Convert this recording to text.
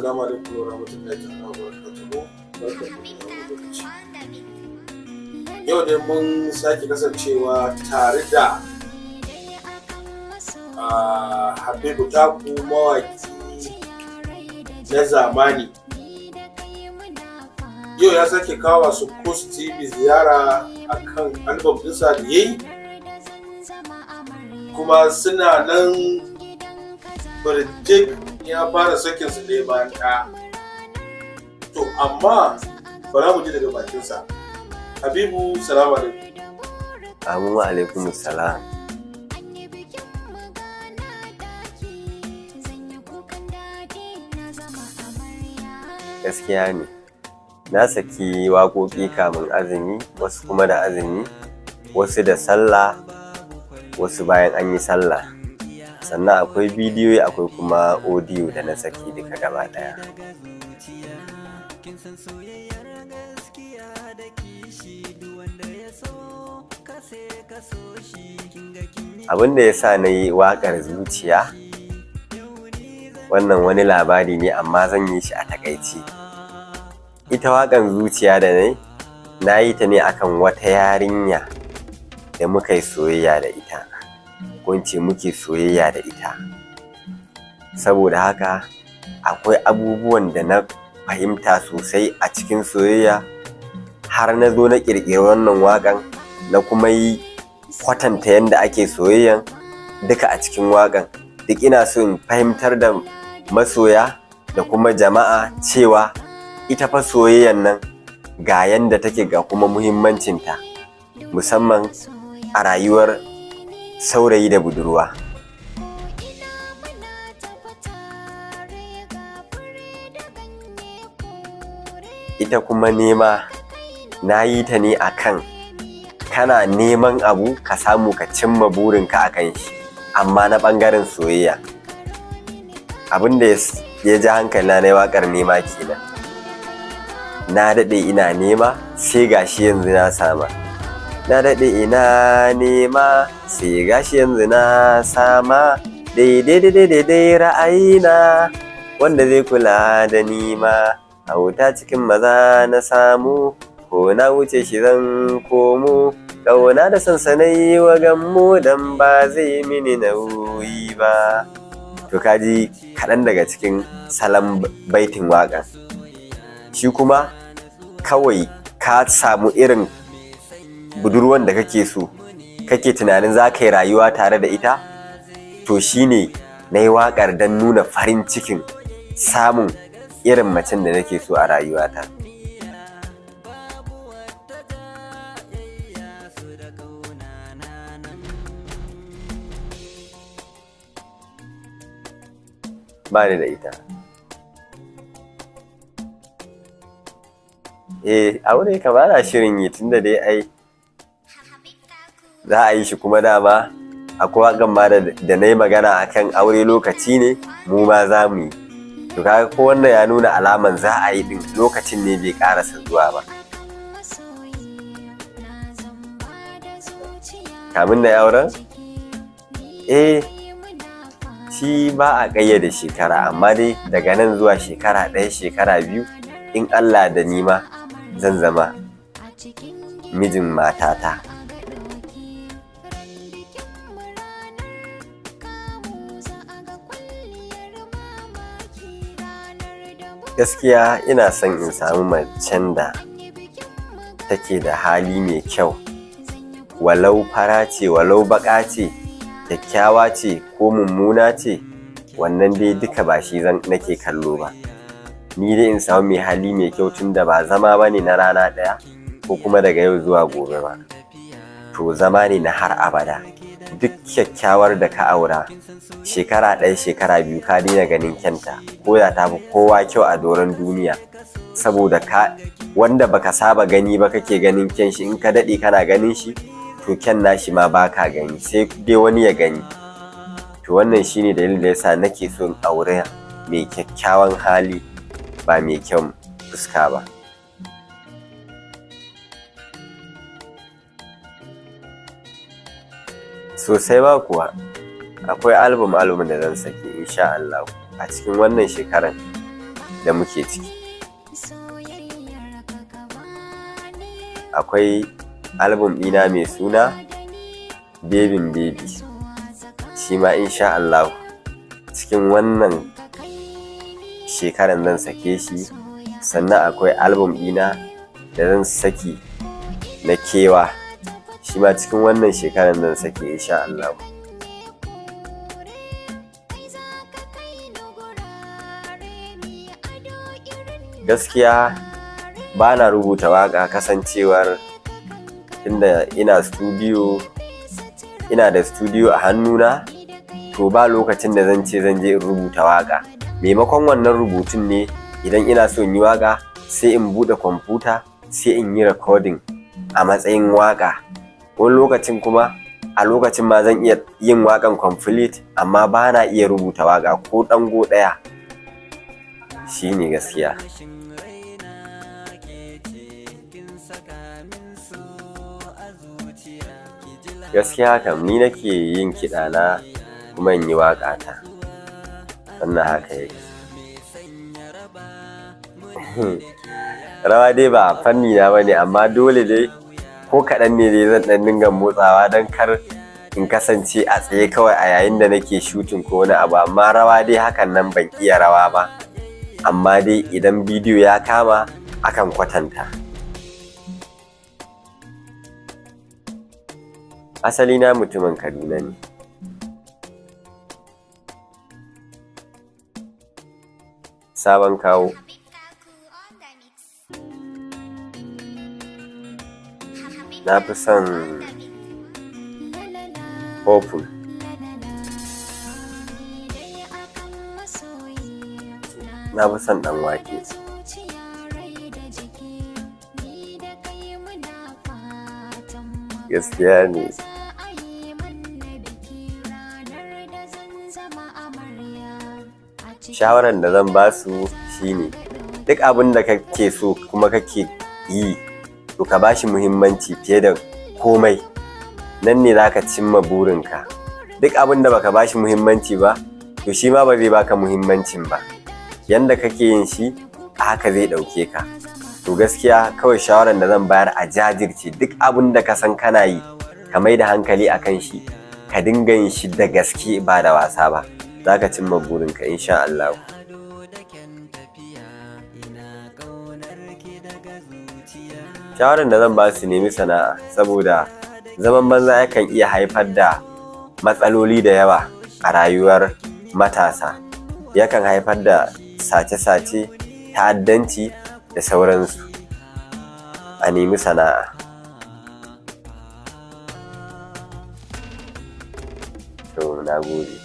Assalamu alaikum wa rahmatullahi ta'ala wa barakatuhu. Barkanmu da wannan lokaci. Yau dai mun sake kasancewa tare da Habibu Taku, mawaki na zamani. Yau ya sake kawo su Coast TV ziyara akan album ɗinsa da ya yi, kuma suna nan birjik, ya fara sakin su ɗaya bayan ɗaya. To amma bara mu ji daga bakinsa. Habibu, salamu alaikum. Amin wa alaikum salam. Gaskiya ne. Na saki waƙoƙi kamun azumi, wasu kuma da azumi, wasu da sallah, wasu bayan an yi sallah. Sannan akwai bidiyoyi, akwai kuma audio da na saki duka gaba ɗaya. Abin da ya sa na yi waƙar zuciya, wannan wani labari ne amma zan yi shi a taƙaice. Ita waƙar zuciya da na yi, na yi ta ne akan wata yarinya da muka yi soyayya da ita, ko in ce muke soyayya da ita. Saboda haka akwai abubuwan da na fahimta sosai a cikin soyayya har na zo na ƙirƙiri wannan waƙan, na kuma yi kwatanta yadda ake soyayyan duka a cikin waƙan. Duk ina so in fahimtar da masoya da kuma jama'a cewa ita fa soyayyan nan ga yanda take, ga kuma muhimmancinta, musamman a rayuwar saurayi da budurwa. Ita kuma nema, na yi ta ne akan kana neman abu ka samu ka cimma burinka a kan shi, amma na ɓangaren soyayya. Abin da ya ja hankalina na yi waƙar nema kenan. Na daɗe ina nema, sai gashi yanzu na sama. Na daɗe ina nema, sai gashi yanzu na sama. Daidai daidai daidai ra'ayina, wanda zai kula da ni ma. A wuta cikin maza na samu, ko na wuce shi zan komo. Ƙauna da sansanai wa gammo, dan ba zai mini nauyi ba. To kaji kaɗan daga cikin salon baitin waƙan. Shi kuma kawai ka samu irin budurwan da kake so, kake tunanin za ka yi rayuwa tare da ita, to shine na yi waƙar don nuna farin cikin samun irin macen da nake so a rayuwata. Ba ni da ita. Eh, aure kam ana shirin yi, tunda dai ai za a yi shi, kuma dama akwai waƙan ma da na yi magana akan aure lokaci ne, mu ma za mu yi. To kaga ko wannan ya nuna alaman za a yi ɗin, lokacin ne bai ƙarasa zuwa ba. Kamin na yi auren? Eh, shi ba a ƙayyade shekara, amma dai daga nan zuwa shekara ɗaya, shekara biyu, in Allah da ni ma zan zama mijin matata. Gaskiya ina son in samu macen da take da hali mai kyau, walau fara ce, walau baƙa ce, kyakkyawa ce ko mummuna ce, wannan dai duka ba shi zan nake kallo ba. Ni dai in samu mai hali mai kyau, tunda ba zama bane na rana ɗaya ko kuma daga yau zuwa gobe ba. To zama ne na har abada. Duk kyakkyawar da ka aura, shekara ɗaya, shekara biyu ka daina ganin kyanta, ko da ta fi kowa kyau a doron duniya. Saboda ka wanda baka saba gani ba kake ganin kyan shi, in ka daɗe kana ganin shi, to kyan nashi ma baka gani, sai dai wani ya gani. To wannan shine dalilin da yasa nake so in aure mai kyakkyawan hali, ba mai kyan fuska ba. Sosai ba kuwa. Akwai album album da zan saki insha Allah a cikin wannan shekaran. da muke ciki. Akwai album ɗina mai suna Bebin Baby, shi ma insha Allahu cikin wannan shekaran zan sake shi. Sannan akwai album ɗina da zan saki na kewa, shi ma cikin wannan shekaran zan saki insha Allahu. Gaskiya ba na rubuta waƙa, kasancewar tunda ina studio, ina da studio a hannuna, to ba lokacin da zan ce zan je in rubuta waƙa. Maimakon wannan rubutun ne, idan ina so in yi waƙa sai in buɗe kwamfuta, sai in yi recording a matsayin waƙa. Wani lokacin kuma a lokacin ma zan iya yin waƙan complete, amma ba na iya rubuta waƙa ko ɗango ɗaya. Shine gaskiya. Gaskiya kam ni nake yin kiɗa na kuma in yi waƙa ta. Wannan haka yake. Rawa dai ba fanni na bane, amma dole dai ko kaɗan ne dai zan ɗan dinga motsawa don kar in kasance a tsaye kawai a yayin da nake shooting ko wani abu. Amma rawa dai hakan nan ban iya rawa ba, amma dai idan bidiyo ya kama akan kwatanta. Asali na mutumin Kaduna ne. Sabon Kawo. Na fi son purple. Na fi son ɗan wake. Gaskiya ne. Shawaran da zan ba su shine duk abin da kake so kuma kake yi, to ka ba shi muhimmanci fiye da komai. Nan ne za ka cimma burinka. Duk abin da baka ba shi muhimmanci ba, to shi ma ba zai baka muhimmancin ba. Yanda kake yin shi, haka zai ɗauke ka. To gaskiya kawai shawaran da zan bayar, a jajirce. Duk abin da ka san kana yi, ka mai da hankali a kan shi, ka dinga yin shi da gaske ba da wasa ba. Za ka cimma burinka insha Allahu. Shawaran da zan ba su, nemi sana'a, saboda zaman banza yakan iya haifar da matsaloli da yawa a rayuwar matasa. Yakan haifar da sace-sace, ta'addanci da sauransu. A nemi sana'a. To, na gode.